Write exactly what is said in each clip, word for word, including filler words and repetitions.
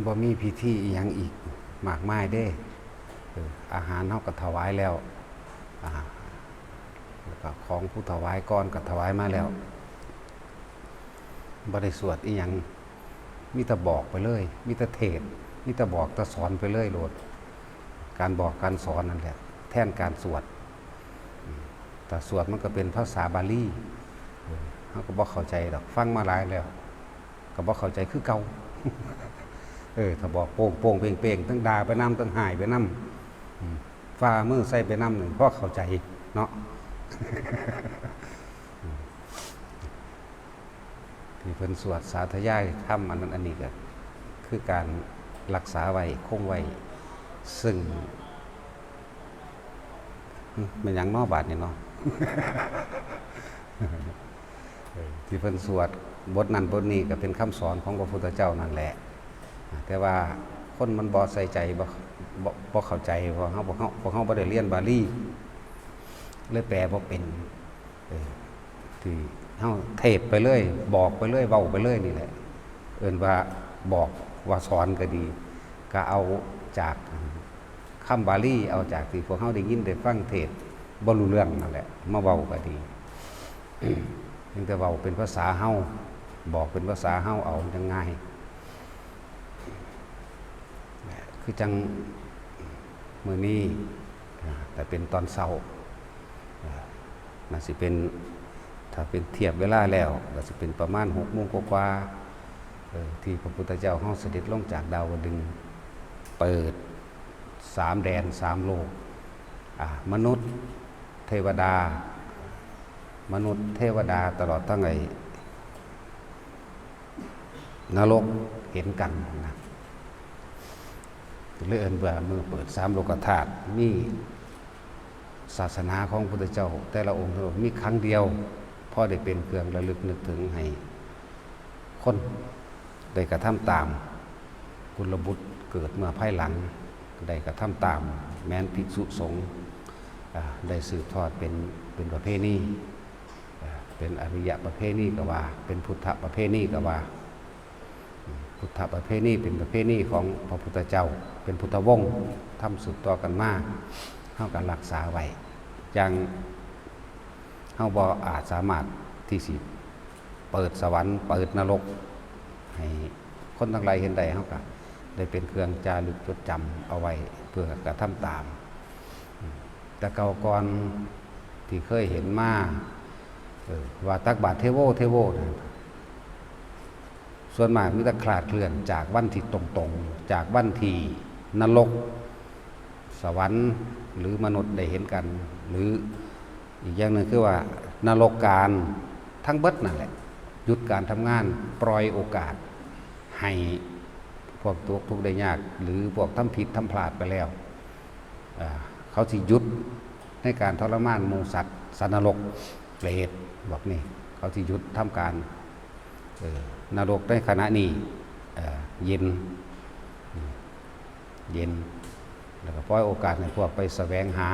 บ่มีพิธีอีหยังอีกมากมายเด้ เออ อาหารเฮาก็ถวายแล้ว อ่า แล้วก็ของผู้ถวายก่อนก็ถวายมาแล้ว บ่ได้สวดอีหยัง มีแต่บอกไปเลย มีแต่เทศน์ มีแต่บอกแต่สอนไปเลยโลด การบอกการสอนนั่นแหละ แทนการสวด อืม ถ้าสวดมันก็เป็นภาษาบาลี เออ เฮาก็บ่เข้าใจดอก ฟังมาหลายแล้ว ก็บ่เข้าใจคือเก่า เออ ถ้าบอกโป้งๆเป้งๆ ทั้งด่าไปนำ ทั้งฮ้ายไปนำ อืม ฝ่ามือใส่ไปนำนี่ พอเข้าใจเนาะ ที่เพิ่นสวดสาธยายธรรมอันนั้นอันนี้ก็คือการรักษาไว้ คงไว้ ซึ่ง แม่นหยังน้อบาดนี้เนาะ เออ ที่เพิ่นสวดบทนั้นบทนี้ก็เป็นคำสอนของพระพุทธเจ้านั่นแหละ แต่ว่าคนมันบ่ใส่ใจ บ่ บ่ บ่เข้าใจ เพราะเฮา พวกเฮา พวกเฮาบ่ได้เรียนบาลี เลยแปลบ่เป็น เออ ที่เฮาเทศน์ไปเลย บอกไปเลย เว้าไปเลยนี่แหละ เอิ้นว่าบอก ว่าสอนก็ดี ก็เอาจากคำบาลี เอาจากที่พวกเฮาได้ยินได้ฟังเทศน์บ่รู้เรื่องนั่นแหละ มาเว้าก็ดี เพียงแต่เว้าเป็นภาษาเฮา บอกเป็นภาษาเฮาเอาจั่งง่าย คือจั่งมื้อนี้ อ่า แต่เป็นตอนเช้า อ่า น่าสิเป็น ถ้าเป็นเทียบเวลาแล้ว ก็สิเป็นประมาณหกโมงกว่าๆ เออ ที่พระพุทธเจ้าเฮาเสด็จลงจากดาวดึงส์ เปิดสามแดนสามโลก อ่า มนุษย์ เทวดา มนุษย์ เทวดา ตลอดทั้งไอ้ นรกเห็นกันนะ เลยเอิ้นว่ามื้อเปิดสามโลกธาตุ มีศาสนาของพุทธเจ้า แต่ละองค์มีครั้งเดียว พอได้เป็นเครื่องระลึกนึกถึงให้คนได้กระทำตาม กุลบุตรเกิดเมื่อภายหลัง ได้กระทำตาม แม้นภิกษุสงฆ์ อ่า ได้สืบทอดเป็น เป็นประเพณี อ่า เป็นอริยประเพณีก็ว่า เป็นพุทธประเพณีก็ว่า พุทธประเพณีเป็นประเพณีของพระพุทธเจ้า เป็นพุทธวงศ์ ทำสืบต่อกันมา เฮาก็รักษาไว้ จั่งเฮาบ่อาจสามารถที่สิเปิดสวรรค์ เปิดนรก ให้คนทั้งหลายเห็นได้ เฮาก็ได้เป็นเครื่องจารึกจดจำเอาไว้ เพื่อกระทำตาม แต่เก่าก่อนที่เคยเห็นมา เออ ว่าตักบาตรเทโว เทโวนะ ส่วนมากมีแต่คลาดเคลื่อนจากวันที่ตรงๆ จากวันที่นรก สวรรค์ หรือมนุษย์ได้เห็นกัน หรืออีกอย่างหนึ่งคือว่านรกการทั้งเบิดนั่นแหละ หยุดการทำงาน ปล่อยโอกาสให้พวกตกทุกข์ได้ยาก หรือพวกทำผิดทำพลาดไปแล้ว อ่า เขาสิหยุดในการทรมานหมู่สัตว์ สัตว์นรก เปรต พวกนี้ เขาสิหยุดทำการ เออ นรกในขณะนี้ เอ่อ เย็น อืม เย็น แล้วก็ปล่อยโอกาสให้พวกไปแสวงหา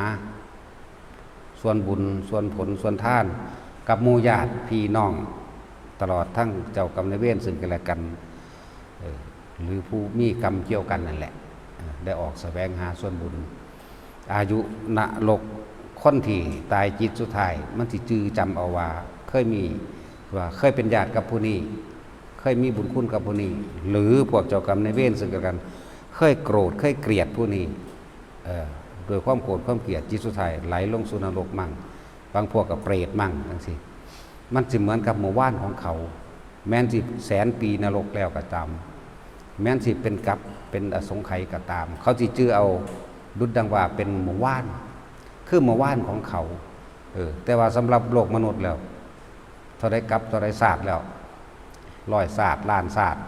ส่วนบุญ ส่วนผล ส่วนทาน กับหมู่ญาติพี่น้อง ตลอดทั้งเจ้ากรรมนายเวรซึ่งกันและกัน เออ หรือผู้มีกรรมเกี่ยวกันนั่นแหละ เออ ได้ออกแสวงหาส่วนบุญ อายุนรก คนที่ตายจิตสุดท้าย มันสิจื่อจำเอาว่าเคยมี ว่าเคยเป็นญาติกับผู้นี้ เคยมีบุญคุณกับผู้นี้ หรือพวกเจ้ากรรมนายเวรซึ่งกันและกัน เคยโกรธ เคยเกลียดผู้นี้ เอ่อ ด้วยความโกรธความเกลียด จิตสุดท้ายไหลลงสู่นรกมั่ง บางพวกก็เปรตมั่งจั่งซี้ มันสิเหมือนกับหมู่บ้านของเขา แม้นสิแสนปีนรกแล้วก็ตาม แม้นสิเป็นกัป เป็นอสงไขยก็ตาม เขาสิจื่อเอาดุจดังว่าเป็นหมู่บ้าน คือหมู่บ้านของเขา เออ แต่ว่าสำหรับโลกมนุษย์แล้ว เท่าใดกัป เท่าใดชาติแล้ว ร้อยชาติ ล้านชาติ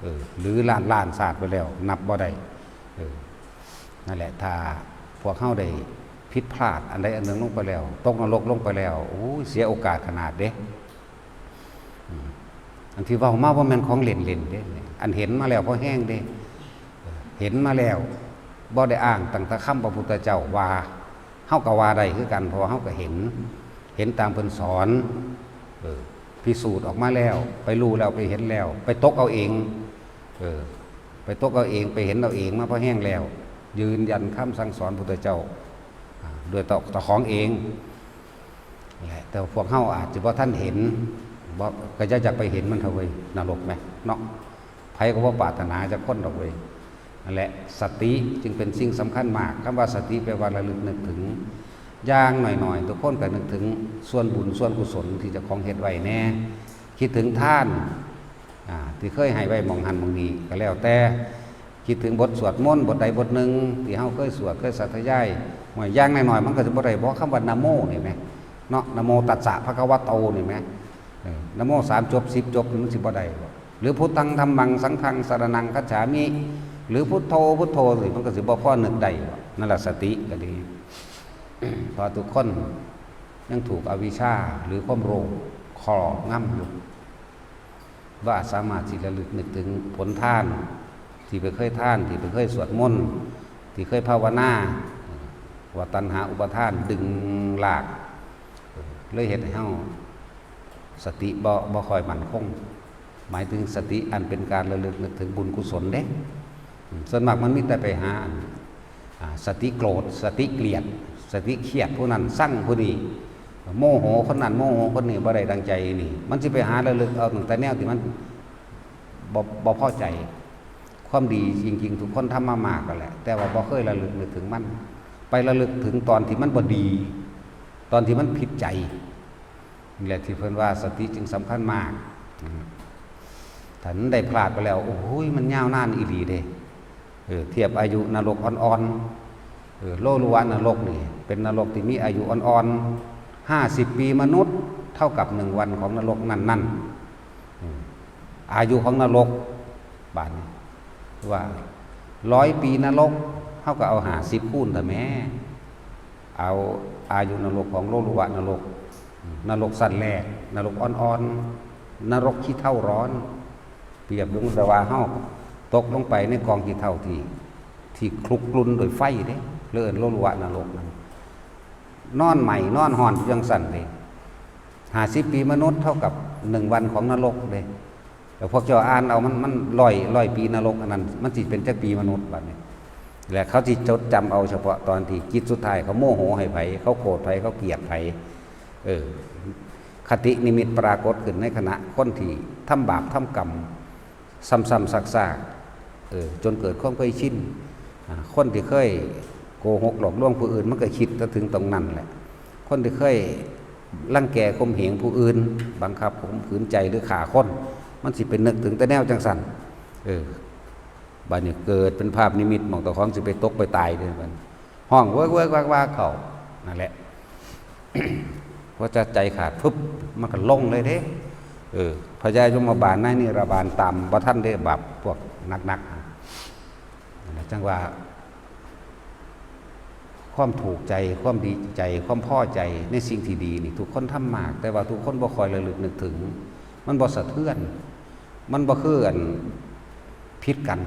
เออ หรือล้านล้านชาติไปแล้ว นับบ่ได้ เออ นั่นแหละ ถ้าพวกเฮาได้ผิดพลาดอันใดอันหนึ่งลงไปแล้ว ตกนรกลงไปแล้ว โอ้ย เสียโอกาสขนาดเด้ อืม อันที่เว้ามาบ่แม่นของเล่นๆเด้ อันเห็นมาแล้วพอแฮงเด้ เห็นมาแล้ว บ่ได้อ้างตั้งแต่คำพระพุทธเจ้าว่า เฮาก็ว่าได้คือกัน เพราะว่าเฮาก็เห็น เห็นตามเพิ่นสอน เออ พิสูจน์ออกมาแล้ว ไปรู้แล้ว ไปเห็นแล้ว ไปตกเอาเอง เออ ไปตกเอาเอง ไปเห็นเอาเองมาพอแฮงแล้ว ยืนยันคำสั่งสอนพุทธเจ้า อ่า ด้วยตัว ตัวของเองแหละ แต่พวกเฮาอาจจะบ่ทันเห็น บ่ ก็อย่าอยากไปเห็นมันเถอะเว้ย นรกแหมเนาะ ไผก็บ่ปรารถนาจักคนดอกเว้ย นั่นแหละ สติจึงเป็นสิ่งสำคัญมาก คำว่าสติแปลว่าระลึกนึกถึง อย่างน้อยๆ ทุกคนก็นึกถึงส่วนบุญส่วนกุศลที่เจ้าของเฮ็ดไว้แหน่ คิดถึงทาน อ่า ที่เคยให้ไว้หม่องหั้นหม่องนี้ก็แล้วแต่ คิดถึงบทสวดมนต์บทใดบทหนึ่งที่เฮาเคยสวดเคยสาธยาย ว่าอย่างน้อยๆ มันก็สิบ่ได้บอกคำว่านะโมนี่แหม เนาะ นะโมตัสสะภะคะวะโตนี่แหม เออ นะโมสามจบ สิบจบ มันสิบ่ได้บ่ หรือพุทธังธัมมังสังฆังสรณังคัจฉามิ หรือพุทโธพุทโธนี่มันก็สิบ่พอนึกได้บ่ นั่นล่ะสติก็ดี เพราะทุกคนยังถูกอวิชชาหรือความโลภครอบงำอยู่ ว่าสามารถสิระลึกนึกถึงผลทาน ที่ไปเคยทาน ที่ไปเคยสวดมนต์ ที่เคยภาวนา ว่าตัณหาอุปาทานดึงลาก เลยเฮ็ดให้เฮาสติบ่ บ่ค่อยมั่นคง หมายถึงสติอันเป็นการระลึกนึกถึงบุญกุศลเด้ อืม ส่วนมากมันมีแต่ไปหาอัน อ่า สติโกรธ สติเกลียด สติเครียดผู้นั้น ซังผู้นี้ โมโหคนนั้น โมโหคนนี้ บ่ได้ดังใจนี่ มันสิไปหาระลึกเอาตั้งแต่แนวที่มันบ่ บ่พอใจ ความดีจริงๆ ทุกคนทำมามากแล้วแหละ แต่ว่าบ่เคยระลึกนึกถึงมัน ไประลึกถึงตอนที่มันบ่ดี ตอนที่มันผิดใจ นี่แหละที่เพิ่นว่าสติจึงสำคัญมาก อืม ถ้ามันได้พลาดไปแล้ว โอ้ย มันยาวนานอีหลีเด้ เออ เทียบอายุนรกอ่อนๆ เออ โลลุวะนรกนี่ เป็นนรกที่มีอายุอ่อนๆ ห้าสิบปีมนุษย์ เท่ากับหนึ่งวันของนรกนั่นๆ อืม อายุของนรก บาดนี้ ว่าร้อยปีนรก เฮาก็เอาห้าสิบคูณเถาะแหม เอาอายุนรกของโลลุวะนรก นรกชั้นแรก นรกอ่อนๆ นรกขี้เถ้าร้อน เปรียบเหมือนกับว่าเฮาตกลงไปในกองขี้เถ้าที่ ที่คลุกรุ่นโดยไฟเด้ เรียกโลลุวะนรกนั่น นอนไหม้นอนฮ้อนอยู่จั่งซั้นเด้ ห้าสิบปีมนุษย์เท่ากับหนึ่งวันของนรกเด้ แล้วพวกเจ้าอ่านเอา มัน มันร้อย ร้อยปีนรกอันนั้น มันสิเป็นจักปีมนุษย์บัดนี้ และเขาสิจดจำเอาเฉพาะตอนที่จิตสุดท้ายเขาโมโหให้ไผ เขาโกรธไผ เขาเกลียดไผ เออ คตินิมิตปรากฏขึ้นในขณะคนที่ทำบาปทำกรรม ซ้ำๆซากๆ เออ จนเกิดความเคยชิน อ่า คนที่เคยโกหกหลอกลวงผู้อื่น มันก็คิดแต่ถึงตรงนั้นแหละ คนที่เคยรังแกข่มเหงผู้อื่น บังคับข่มขืนใจหรือฆ่าคน มันสิไปนึกถึงแต่แนวจั่งซั้น เออ บัดนี้เกิดเป็นภาพนิมิต หม่องเจ้าของสิไปตกไปตายเด้บัดนี้ ฮ้องเวิกๆวากๆเข้า นั่นแหละ พอจะใจขาดปุ๊บ มันก็ลงเลยเด้ เออ พญายมบาลนายนิรบาลตามบ่ทันเด้ บาปพวกหนักๆ นั่นแหละ จั่งว่า ความถูกใจ ความดีใจ ความพอใจในสิ่งที่ดีนี่ ทุกคนทำมาก แต่ว่าทุกคนบ่ค่อยระลึกนึกถึง มันบ่สะเทือน มันบ่คืออันผิดกัน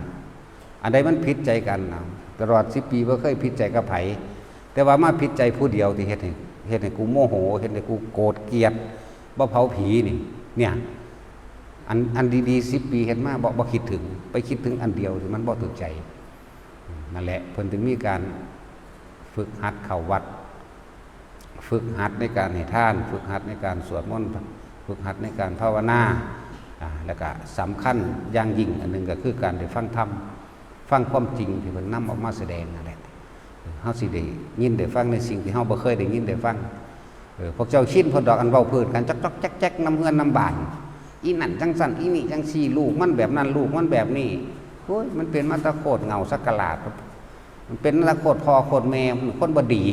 อันใดมันผิดใจกันนะ ตลอดสิบปีบ่เคยผิดใจกับไผ แต่ว่ามาผิดใจผู้เดียวที่เฮ็ดให้ เฮ็ดให้กูโมโห เฮ็ดให้กูโกรธเกลียด บ่เผาผีนี่ เนี่ย อัน อันดีๆสิบปีเฮ็ดมา บ่ บ่คิดถึง ไปคิดถึงอันเดียวที่มันบ่ถูกใจ นั่นแหละ เพิ่นถึงมีการฝึกหัดเข้าวัด ฝึกหัดในการให้ทาน ฝึกหัดในการสวดมนต์ ฝึกหัดในการภาวนา อ่า แล้วก็สำคัญอย่างยิ่งอันหนึ่งก็คือการได้ฟังธรรม ฟังความจริงที่เพิ่นนำออกมาแสดงนั่นแหละ เฮาสิได้ยินได้ฟังในสิ่งที่เฮาบ่เคยได้ยินได้ฟัง เออ พวกเจ้าชินเพิ่นดอก อันเว้าพื้นกันจ๊อกๆแจ๊กๆนำเฮือนนำบ้าน อีนั่นจั่งซั้น อีนี่จั่งซี้ ลูกมันแบบนั้น ลูกมันแบบนี้ โอ้ย มันเป็นมาแต่โคตรเหง้าสักกะหลาด มันเป็นมาแต่โคตรพ่อโคตรแม่ มันคนบ่ดี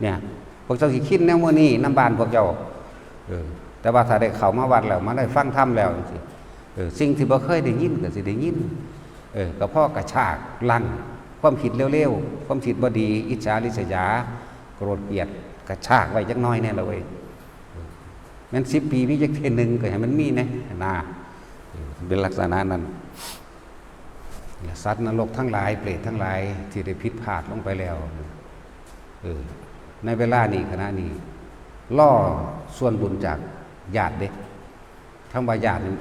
เนี่ย พวกเจ้าสิชินแนวมื้อนี้นำบ้านพวกเจ้า เออ แต่ว่าถ้าได้เข้ามาวัดแล้ว มาได้ฟังธรรมแล้วจั่งซี้ เออ สิ่งที่บ่เคยได้ยินก็สิได้ยิน เออ ก็พอกระชากรั้งความคิดเลวๆ ความคิดบ่ดี อิจฉาริษยา โกรธเกลียด กระชากไว้จักหน่อยแน่ละเว้ย เออ แม่นสิบปีมีจักเทื่อหนึ่งก็ให้มันมีแน่นะ เออ เป็นลักษณะนั้น สัตว์นรกทั้งหลาย เปรตทั้งหลายที่ได้ผิดพลาดลงไปแล้ว เออ ในเวลานี้ ขณะนี้ รอส่วนบุญจากญาติเด้ คำว่าญาตินี่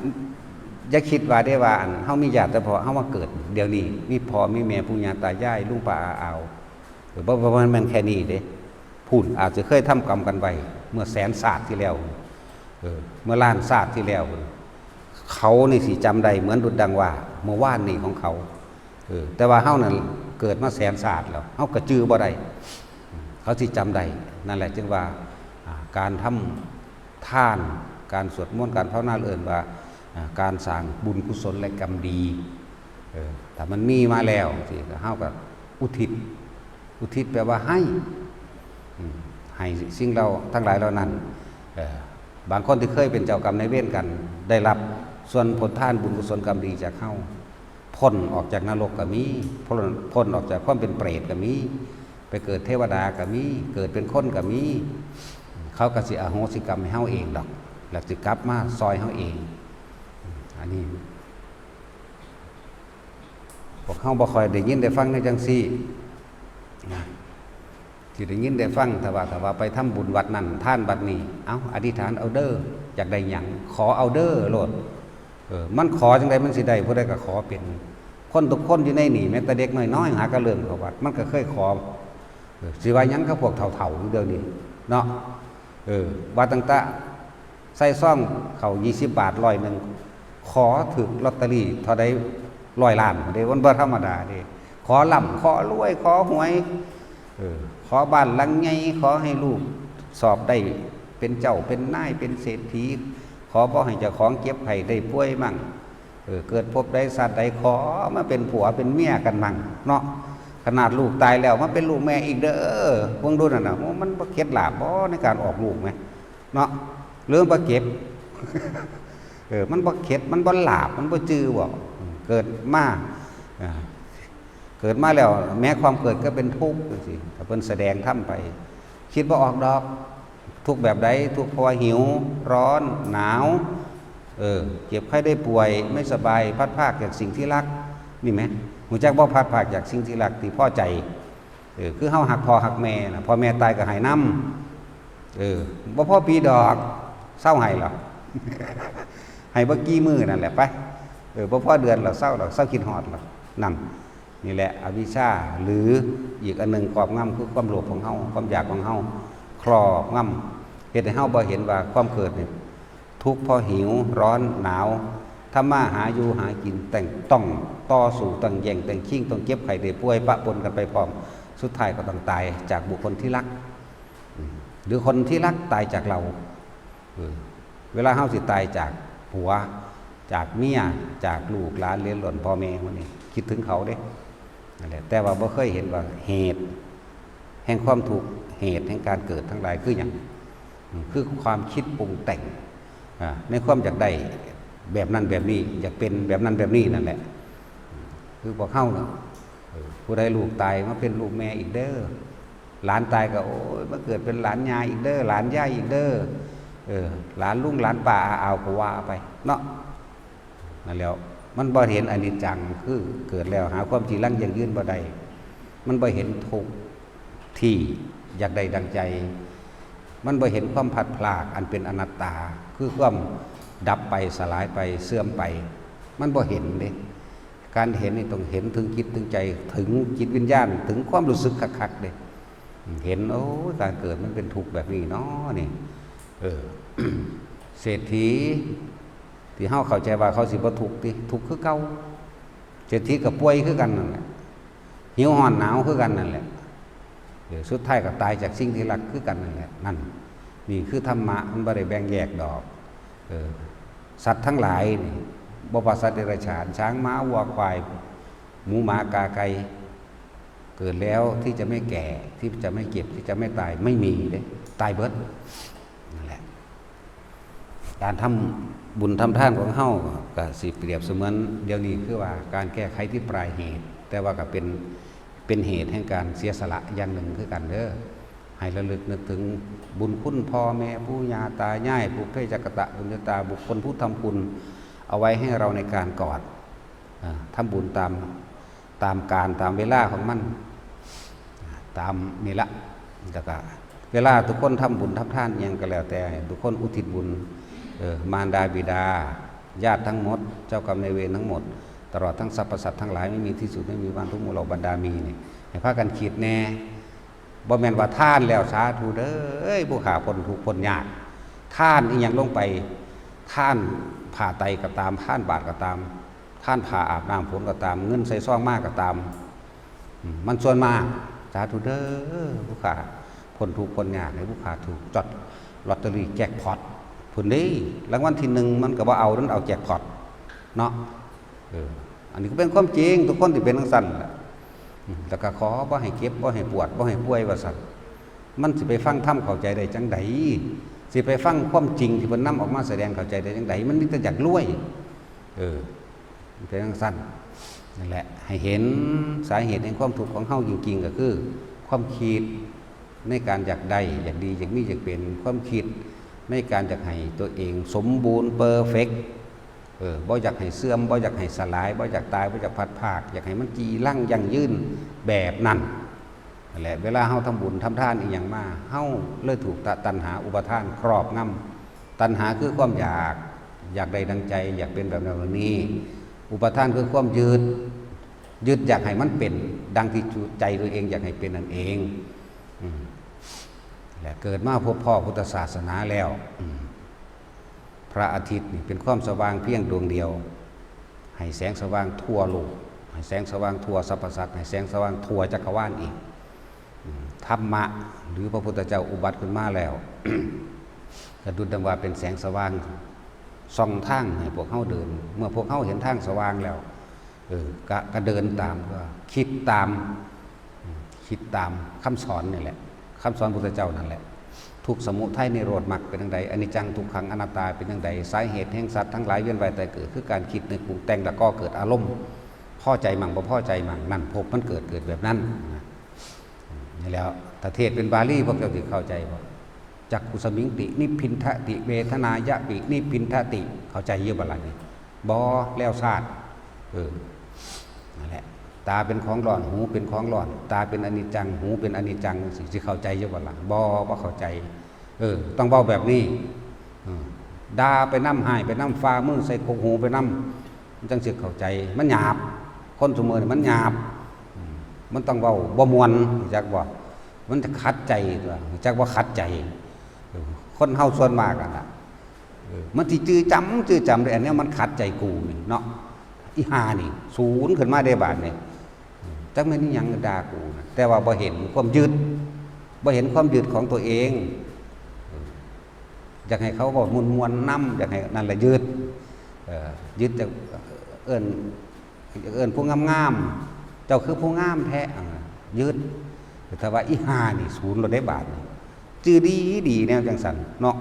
อย่าคิดว่าได้ว่าอันเฮามีญาติเฉพาะเฮามาเกิดเดี๋ยวนี้ มีพ่อมีแม่ปู่ย่าตายายลุงป้าอาอาว เออ บ่ บ่ บ่แม่นแค่นี้เด้ พู้นอาจจะเคยทำกรรมกันไว้เมื่อแสนชาติที่แล้ว เออ เมื่อล้านชาติที่แล้ว เขานี่สิจำได้เหมือนดุจดังว่าเมื่อวานนี้ของเขา เออ แต่ว่าเฮานั่นเกิดมาแสนชาติแล้ว เฮาก็จื่อบ่ได้ เขาสิจำได้ นั่นแหละจึงว่า อ่า การทำทาน การสวดมนต์ การภาวนาเอิ้นว่า อ่า การสร้างบุญกุศลและกรรมดี เออ ถ้ามันมีมาแล้วสิ เฮาก็อุทิศ อุทิศแปลว่าให้ อืม ให้สิ่งเหล่าทั้งหลายเหล่านั้น เออ บางคนที่เคยเป็นเจ้ากรรมนายเวรกัน ได้รับส่วนผลทานบุญกุศลกรรมดีจากเฮา พ้นออกจากนรกก็มี พ้น พ้นออกจากความเป็นเปรตก็มี ไปเกิดเทวดาก็มี เกิดเป็นคนก็มี เขาก็สิอโหสิกรรมให้เฮาเองดอก แล้วสิกลับมาซอยเฮาเอง อันนี้ พวกเฮาบ่ค่อยได้ยินได้ฟังในจังซี่นะ สิได้ยินได้ฟัง ถ้าว่า ถ้าว่าไปทำบุญวัดนั่น ทานวัดนี้ เอ้า อธิษฐานเอาเด้อ อยากได้หยัง ขอเอาเด้อโลด เออ มันขอจั่งใดมันสิได้ ผู้ใดก็ขอเป็น คนทุกคนอยู่ในนี่ แม้แต่เด็กน้อยๆ หากะเริ่มเข้าวัด มันก็เคยขอ เออ สิว่าหยังกับพวกเฒ่าๆ อยู่เดี๋ยวนี้ เนาะ เออ ว่าตั้งแต่ใส่ซองเข้ายี่สิบบาท ร้อยหนึ่ง ขอถืกลอตเตอรี่เท่าใด ร้อยล้านเด้ มันบ่ธรรมดาเด้ ขอร่ำ ขอรวย ขอหวย เออ ขอบ้านหลังใหญ่ ขอให้ลูกสอบได้เป็นเจ้าเป็นนาย เป็นเศรษฐี ขอบ่ให้เจ้าของเจ็บไข้ได้ป่วยมั่ง เออ เกิดภพใดชาติใด ขอมาเป็นผัวเป็นเมียกันมั่งเนาะ ขนาดลูกตายแล้วมาเป็นลูกแม่อีกเด้อ เบิ่งดูนั่นน่ะ โอ้ มันบ่เข็ดหลาบบ่ในการออกลูกแหม เนาะ หรือมันบ่เข็ด เออ มันบ่เข็ด มันบ่หลาบ มันบ่จื่อบ่ อืม เกิดมา อ่า เกิดมาแล้ว แม้ความเกิดก็เป็นทุกข์จังซี้ ถ้าเพิ่นแสดงธรรมไป คิดบ่ออกดอก ทุกข์แบบใด ทุกข์เพราะว่าหิว ร้อน หนาว เออ เจ็บไข้ได้ป่วย ไม่สบาย พลัดพรากจากสิ่งที่รัก นี่แหม รู้จักบ่ พลัดพรากจากสิ่งที่รัก ที่พอใจ เออ คือเฮาฮักพ่อฮักแม่น่ะ พ่อแม่ตายก็ไห้นำ เออ บ่พอปีดอก เซาไห้หรอก ไห้บ่กี่มื้อนั่นแหละไป เออ บ่พอเดือนหรอก เซาหรอก เซาคิดฮอดหรอก นั่น นี่แหละอวิชชา หรืออีกอันหนึ่งครอบงำคือความโลภของเฮา ความอยากของเฮา ครอบงำ เฮ็ดให้เฮาบ่เห็นว่าความเกิดนี่ ทุกข์เพราะหิว ร้อน หนาว ทำมาหาอยู่หากิน ต้องต่อสู้ ต้องแย่ง ต้องชิง ต้องเจ็บไข้ได้ป่วย ปะปนกันไปพร้อม สุดท้ายก็ต้องตายจากบุคคลที่รัก อืม หรือคนที่รักตายจากเรา เออ เวลาเฮาสิตายจากผัว จากเมีย จากลูกหลานเหลนหล่นพ่อแม่หมู่นี้ คิดถึงเขาเด้ นั่นแหละ แต่ว่าบ่เคยเห็นว่าเหตุแห่งความทุกข์ เหตุแห่งการเกิดทั้งหลายคือหยัง อืม คือความคิดปรุงแต่ง อ่า ในความอยากได้แบบนั้นแบบนี้ อยากเป็นแบบนั้นแบบนี้นั่นแหละ อืม คือพวกเฮาน่ะ เออ ผู้ใดลูกตายมาเป็นลูกแม่อีกเด้อ หลานตายก็ โอ้ย มาเกิดเป็นหลานยายอีกเด้อ หลานยายอีกเด้อ เออ หลานลุงหลานป้าอาอาวก็ว่าไปเนาะ นั่นแหล้ว มันบ่เห็นอนิจจัง คือเกิดแล้วหาความจีรังยั่งยืนบ่ได้ มันบ่เห็นทุกข์ที่อยากได้ดังใจ มันบ่เห็นความพลัดพรากอันเป็นอนัตตา คือความดับไป สลายไป เสื่อมไป มันบ่เห็นเด้ การเห็นนี่ต้องเห็นถึงจิตถึงใจ ถึงจิตวิญญาณ ถึงความรู้สึกคักๆเด้ เห็น โอ้ย การเกิดมันเป็นทุกข์แบบนี้เนาะนี่ เออ เศรษฐี ที่เฮาเข้าใจว่าเขาสิบ่ทุกข์ติ ทุกข์คือเก่า เศรษฐีก็ป่วยคือกันนั่นแหละ หิวร้อนหนาวคือกันนั่นแหละ เออ สุดท้ายก็ตายจากสิ่งที่รักคือกันนั่นแหละ นั่น นี่คือธรรมะ มันบ่ได้แบ่งแยกดอก เออ สัตว์ทั้งหลายนี่ บ่ว่าสัตว์เดรัจฉาน ช้าง ม้า วัว ควาย หมู หมา กา ไก่ เกิดแล้วที่จะไม่แก่ ที่จะไม่เจ็บ ที่จะไม่ตาย ไม่มีเด้ ตายเบิด นั่นแหละ การทำบุญทำทานของเฮาก็สิเปรียบเสมือนเดี๋ยวนี้คือว่าการแก้ไขที่ปลายเหตุ แต่ว่าก็เป็น เป็นเหตุแห่งการเสียสละอย่างหนึ่งคือกันเด้อ ให้ระลึกนึกถึงบุญคุณพ่อแม่ปู่ย่าตายาย ปุพเพจักกตะปุญญาตา บุคคลผู้ทำคุณเอาไว้ให้เราในการก่อน อ่า ทำบุญตาม ตามกาลตามเวลาของมัน ตามนี่ละ แล้วก็เวลาทุกคนทำบุญทำทานอิหยังก็แล้วแต่ ทุกคนอุทิศบุญ เออ มารดาบิดา ญาติทั้งหมด เจ้ากรรมนายเวรทั้งหมด ตลอดทั้งสรรพสัตว์ทั้งหลาย ไม่มีที่สุด ไม่มีวันทุกหมู่เหล่าบรรดามีนี่ ให้พากันคิดแน่ บ่แม่นว่าทานแล้วสาธุเด้อ ผู้ข้าพ้นทุกข์พ้นยาก ทานอีหยังลงไป ทานผ้าไตรก็ตาม ทานบาตรก็ตาม ทานผ้าอาบน้ำฝนก็ตาม เงินใส่ซองมาก็ตาม อืม มันส่วนมาก สาธุเด้อ ผู้ข้าพ้นทุกข์พ้นยาก ให้ผู้ข้าถูกจ็อตลอตเตอรี่แจ็คพอตพุ้นเด้ รางวัลที่หนึ่งมันก็บ่เอา มันเอาแจ็คพอตเนาะ เออ อันนี้ก็เป็นความจริง ทุกคนที่เป็นจั่งซั้นแหละ อืม แล้วก็ขอบ่ให้เจ็บ บ่ให้ปวด บ่ให้ป่วย ว่าซั่น มันสิไปฟังธรรมเข้าใจได้จั่งใด สิไปฟังความจริงที่เพิ่นนำออกมาแสดงเข้าใจได้จั่งใด มันมีแต่อยากรวย เออ มันเป็นจั่งซั้น นั่นแหละ ให้เห็นสาเหตุแห่งความทุกข์ของเฮาจริงๆ ก็คือ ความคิดในการอยากได้ อยากดี อยากมี อยากเป็น ความคิดในการอยากให้ตัวเองสมบูรณ์ เพอร์เฟกต์ เออ บ่อยากให้เสื่อม บ่อยากให้สลาย บ่อยากตาย บ่อยากพลัดพราก อยากให้มันจีรังยั่งยืนแบบนั้น นั่นแหละ เวลาเฮาทำบุญทำทานอีหยังมา เฮาเลยถูกตะ ตัณหาอุปาทานครอบงำ ตัณหาคือความอยาก อยากได้ดังใจ อยากเป็นแบบนั้นแบบนี้ อุปาทานคือความยึด ยึดอยากให้มันเป็นดังที่ใจตัวเองอยากให้เป็นนั่นเอง อืม และเกิดมาพบพ้อพุทธศาสนาแล้ว อืม พระอาทิตย์นี่เป็นความสว่างเพียงดวงเดียว ให้แสงสว่างทั่วโลก ให้แสงสว่างทั่วสรรพสัตว์ ให้แสงสว่างทั่วจักรวาลอีก อืม ธรรมะหรือพระพุทธเจ้าอุบัติขึ้นมาแล้ว ก็ดุจดังว่าเป็นแสงสว่างส่องทางให้พวกเฮาเดิน เมื่อพวกเฮาเห็นทางสว่างแล้ว เออ ก็ ก็เดินตาม ก็คิดตาม อืม คิดตามคำสอนนี่แหละ คำสอนพุทธเจ้านั่นแหละ ทุกข์สมุทัยนิโรธมรรคเป็นจั่งใด อนิจจังทุกขังอนัตตาเป็นจั่งใด สาเหตุแห่งสัตว์ทั้งหลายเวียนว่ายตายเกิด คือการคิดนึกปรุงแต่งแล้วก็เกิดอารมณ์ พอใจมั่งบ่พอใจมั่ง นั่นภพมันเกิด เกิดแบบนั้นนะ อืม นี่แล้ว ถ้าเทศน์เป็นบาลีพวกเจ้าสิเข้าใจบ่ จักขุสมิงติ นิพพินทติ เวทนายะปิ นิพพินทติ เข้าใจอยู่บ่ล่ะนี่ บ่ แล้วซาด เออ นั่นแหละ ตาเป็นของร้อน หูเป็นของร้อน ตาเป็นอนิจจัง หูเป็นอนิจจัง สิ สิเข้าใจอยู่บ่ล่ะ บ่ บ่เข้าใจ เออ ต้องเว้าแบบนี้ เออ ด่าไปนำ ฮ้ายไปนำ ฝ่ามือใส่กกหูไปนำ มันจั่งสิเข้าใจ มันหยาบ คนซุมื้อนี่มันหยาบ อืม มันต้องเว้าบ่ม่วน รู้จักบ่ มันจะขัดใจตั๊ว รู้จักบ่ขัดใจ เออ คนเฮาส่วนมากอะนะ เออ มันสิจื้อจำ จื้อจำเด้ อันเนี้ยมันขัดใจกูนี่เนาะ อีห่านี่ สูนขึ้นมาเด้บาดนี่ อืม จักแม่นอีหยังด่ากูนะ แต่ว่าบ่เห็นความยึด บ่เห็นความยึดของตัวเอง เออ อยากให้เขาเว้าม่วนๆนำ อยากให้นั่นแหละยึด เออ ยึดจาก เอิ้น เอิ้นผู้งามๆ เจ้าคือผู้งามแท้ อ่า ยึด แต่ว่าอีห่านี่สูนโลดเด้บาดนี่ จื้อดีดีแนวจั่งซั้นเนาะ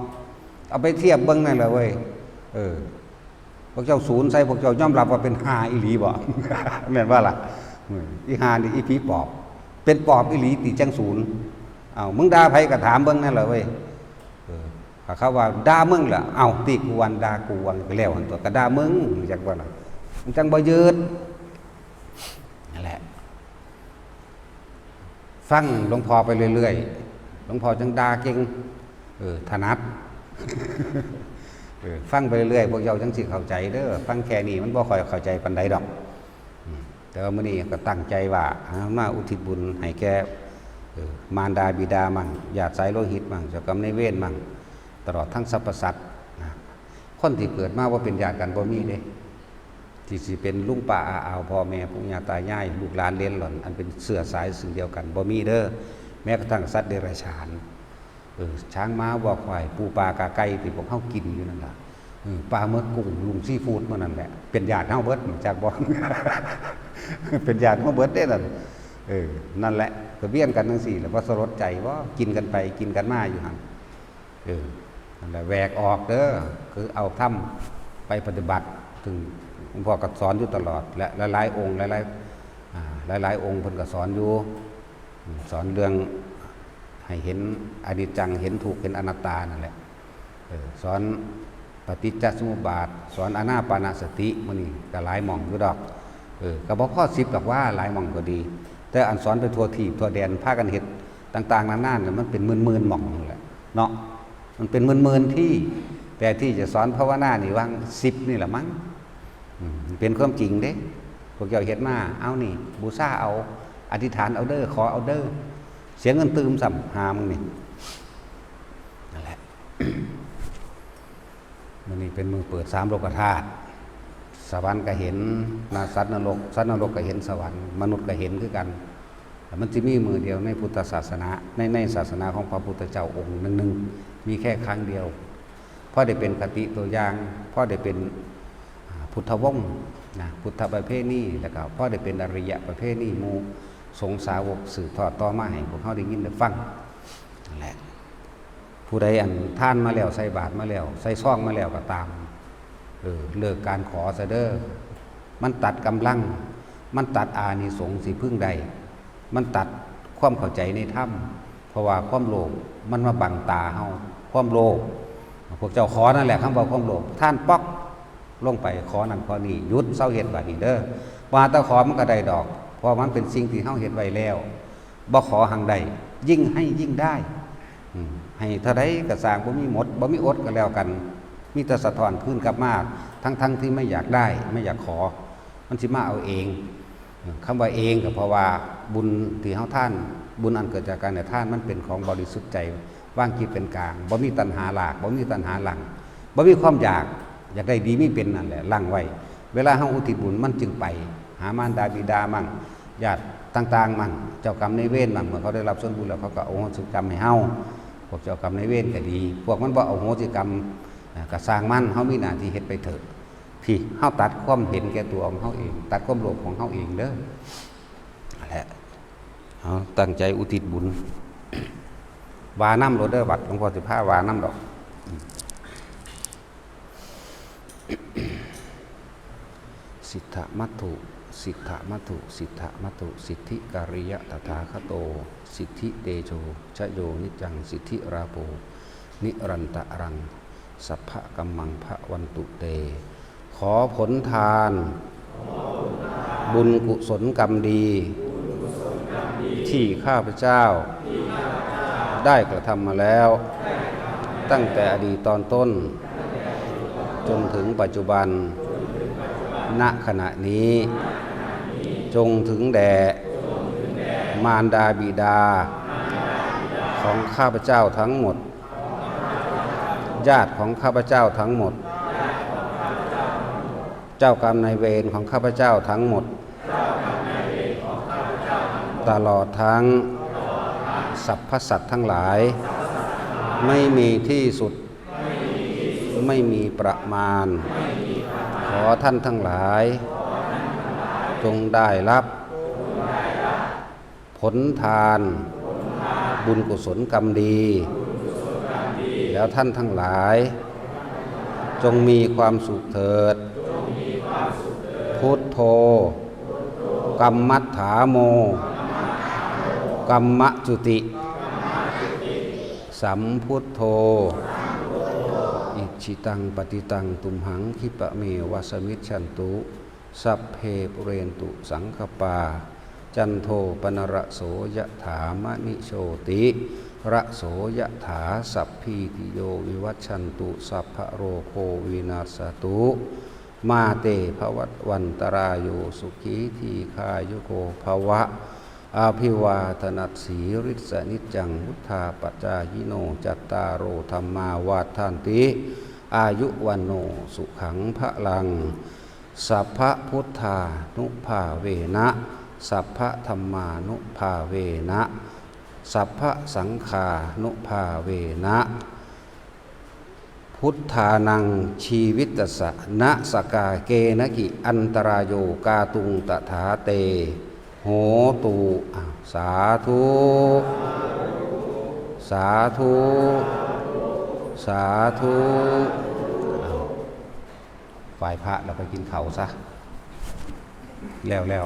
เอาไปเทียบเบิ่งนั่นแหละเว้ย เออ พวกเจ้าสูนใส่ พวกเจ้ายอมรับว่าเป็นห่าอีหลีบ่ แม่นบ่ล่ะ อืม อีห่านี่อีผีปอบ เป็นปอบอีหลีติจั่งสูน เอ้า มึงด่าไผก็ถามเบิ่งนั่นแหละเว้ย เออ ถ้าเขาว่าด่ามึงล่ะ เอ้า ติกูวันด่ากูวันก็แล้วหั่นตั๊ว ก็ด่ามึง จักว่าล่ะ มันจั่งบ่ยึด นั่นแหละ ฟังหลวงพ่อไปเรื่อยๆ หลวงพ่อจั่งด่าเก่ง เออ ถนัด เออ ฟังไปเรื่อยๆ พวกเจ้าจั่งสิเข้าใจเด้อ ฟังแค่นี้มันบ่ค่อยเข้าใจปานใดดอก อืม แต่ว่ามื้อนี้ก็ตั้งใจว่า อ่า มาอุทิศบุญให้แก่ เอ่อ มารดาบิดามั่ง ญาติสายโลหิตมั่ง เจ้ากรรมนายเวรมั่ง ตลอดทั้งสรรพสัตว์นะ คนที่เกิดมาบ่เป็นญาติกันบ่มีเด้ ที่สิเป็นลุงป้าอาอาว พ่อแม่ปู่ย่าตายาย ลูกหลานเหลนหล่อน อันเป็นเชื้อสายซึ่งเดียวกัน บ่มีเด้อ แม้กระทั่งสัตว์เดรัจฉาน เออ ช้างม้าวัวควาย ปูปลากาไก่ที่พวกเฮากินอยู่นั่นล่ะ เออ ปลาหมึกกุ้ง ลุงซีฟู้ดมื้อนั่นแหละ เป็นญาติเฮาเบิด รู้จักบ่ เป็นญาติเฮาเบิดเด้นั่น เออ นั่นแหละ ก็เวียนกันจั่งซี้แหละ บ่สลดใจบ่ กินกันไปกินกันมาอยู่หั่น เออ นั่นแหละ แหวกออกเด้อ คือเอาธรรมไปปฏิบัติ ซึ่งหลวงพ่อก็สอนอยู่ตลอด และหลายๆองค์ หลายๆ อ่า หลายๆองค์เพิ่นก็สอนอยู่ อืม สอนเรื่องให้เห็นอนิจจัง เห็นทุกข์ เห็นอนัตตานั่นแหละ เออ สอนปฏิจจสมุปบาท สอนอานาปานสติ มื้อนี้ก็หลายหม่องอยู่ดอก เออ ก็บ่พอสิบดอกว่า หลายหม่องก็ดี แต่อันสอนไปทั่วทีปทั่วแดน พากันเฮ็ดต่างๆนานาเนี่ย มันเป็นหมื่นๆหม่องนั่นแหละเนาะ มันเป็นหมื่นๆที่ แต่ที่จะสอนภาวนานี่วางสิบนี่แหละมั้ง อืม เป็นความจริงเด้ พวกเจ้าเฮ็ดมา เอานี่ บูชาเอา อธิษฐานเอาเด้อ ขอเอาเด้อ เสียเงินตื่มซ้ำ หามึงนี่ นั่นแหละ มื้อนี้เป็นมื้อเปิดสามโลกธาตุ สวรรค์ก็เห็นนะ สัตว์นรก สัตว์นรกก็เห็นสวรรค์ มนุษย์ก็เห็นคือกัน แต่มันสิมีมื้อเดียวในพุทธศาสนา ใน ในศาสนาของพระพุทธเจ้าองค์หนึ่งๆ มีแค่ครั้งเดียว พอได้เป็นคติตัวอย่าง พอได้เป็น อ่า พุทธวงศ์นะ พุทธประเพณี แล้วก็พอได้เป็นอริยประเพณี หมู่สงฆ์สาวกสืบทอดต่อมาให้พวกเฮาได้ยินได้ฟัง นั่นแหละ ผู้ใดอันทานมาแล้ว ใส่บาตรมาแล้ว ใส่ซองมาแล้วก็ตาม เออ เลิกการขอซะเด้อ มันตัดกำลัง มันตัดอานิสงส์สิพึงได้ มันตัดความเข้าใจในธรรม เพราะว่าความโลภมันมาบังตาเฮา ความโลภ พวกเจ้าขอนั่นแหละ คำว่าความโลภ ทานป๊อกลงไป ขอนั่นขอนี่ หยุดเซาเฮ็ดบัดนี้เด้อ ว่าแต่ขอมันก็ได้ดอก เพราะมันเป็นสิ่งที่เฮาเฮ็ดไว้แล้ว บ่ขอหังได้ ยิ่งให้ยิ่งได้ อืม ให้เท่าใดก็สร้าง บ่มีหมด บ่มีอดก็แล้วกัน มีแต่สะท้อนคืนกลับมา ทั้งๆที่ไม่อยากได้ ไม่อยากขอ มันสิมาเอาเอง อืม คำว่าเองก็เพราะว่าบุญที่เฮาทาน บุญอันเกิดจากการให้ทาน มันเป็นของบริสุทธิ์ใจ วางจิตเป็นกลาง บ่มีตัณหาลาก บ่มีตัณหาลัง บ่มีความอยาก อยากได้ดีมีเป็นนั่นแหละ ลังไว้ เวลาเฮาอุทิศบุญ มันจึงไปหามารดาบิดามั่ง ญาติต่างๆมั่ง เจ้ากรรมนายเวรมั่ง เมื่อเขาได้รับส่วนบุญแล้ว เขาก็อโหสิกรรมให้เฮา พวกเจ้ากรรมนายเวรก็ดี พวกมันบ่อโหสิกรรม อ่า ก็ซ่างมัน เฮามีหน้าที่เฮ็ดไปเถอะ พี่ เฮาตัดความเห็นแก่ตัวของเฮาเอง ตัดความโลภของเฮาเองเด้อ นั่นแหละ เอาตั้งใจอุทิศบุญ ว่านำโลดเด้อ บัดหลวงพ่อสิพาว่านำดอก สิทธมัตถุ สิทธมัตถุ สิทธมัตถุ สิทธิกริยะตถาคโต สิทธิเตโชชโยนิจจัง สิทธิราโภ นิรันตะรัง สัพพะกัมมังพะวันตุเต ขอผลทาน บุญกุศลกรรมดี ที่ข้าพเจ้า ได้กระทำมาแล้ว ตั้งแต่อดีตตอนต้น จนถึงปัจจุบัน ณ ขณะนี้ จงถึงแด่ มารดาบิดา ของข้าพเจ้าทั้งหมด ญาติของข้าพเจ้าทั้งหมด เจ้ากรรมนายเวรของข้าพเจ้าทั้งหมด ตลอดทั้งสรรพสัตว์ทั้งหลาย ไม่มีที่สุด ไม่มีประมาณ ขอท่านทั้งหลาย จงได้รับ ผลทาน บุญกุศลกรรมดี แล้วท่านทั้งหลาย จงมีความสุขเถิด พุทโธ กัมมัฏฐาโม กัมมจุติ สัมพุทโธ อิจฉิตังปฏิตังตุมหัง คิปะเมวะสมิชชันตุ สัพเพปุเรนตุสังคปา จันโทปนรโสยะถามะนิโชติระโสยะถา สัพพีติโยวิวัชชันตุ สัพพะโรโควินัสสตุ มาเตภวัตวันตรายโย สุขีทีคายุโกภวะ อภิวาทนัสสีริสนิจจัง วุธาปจายิโน จัตตาโรธรรมาวัฏฐันติ อายุวันโนสุขังพลัง สัพพะพุทธานุภาเวนะ สัพพะธรรมานุภาเวนะ สัพพะสังฆานุภาเวนะ พุทธานังชีวิตสสะ นะสกาเกนะกิอันตรายโยกาตุงตถาเต โหตุ อ่ะ สาธุ สาธุ สาธุ อ่ะ ไหว้พระแล้วไปกินข้าวซะ แล้วแล้ว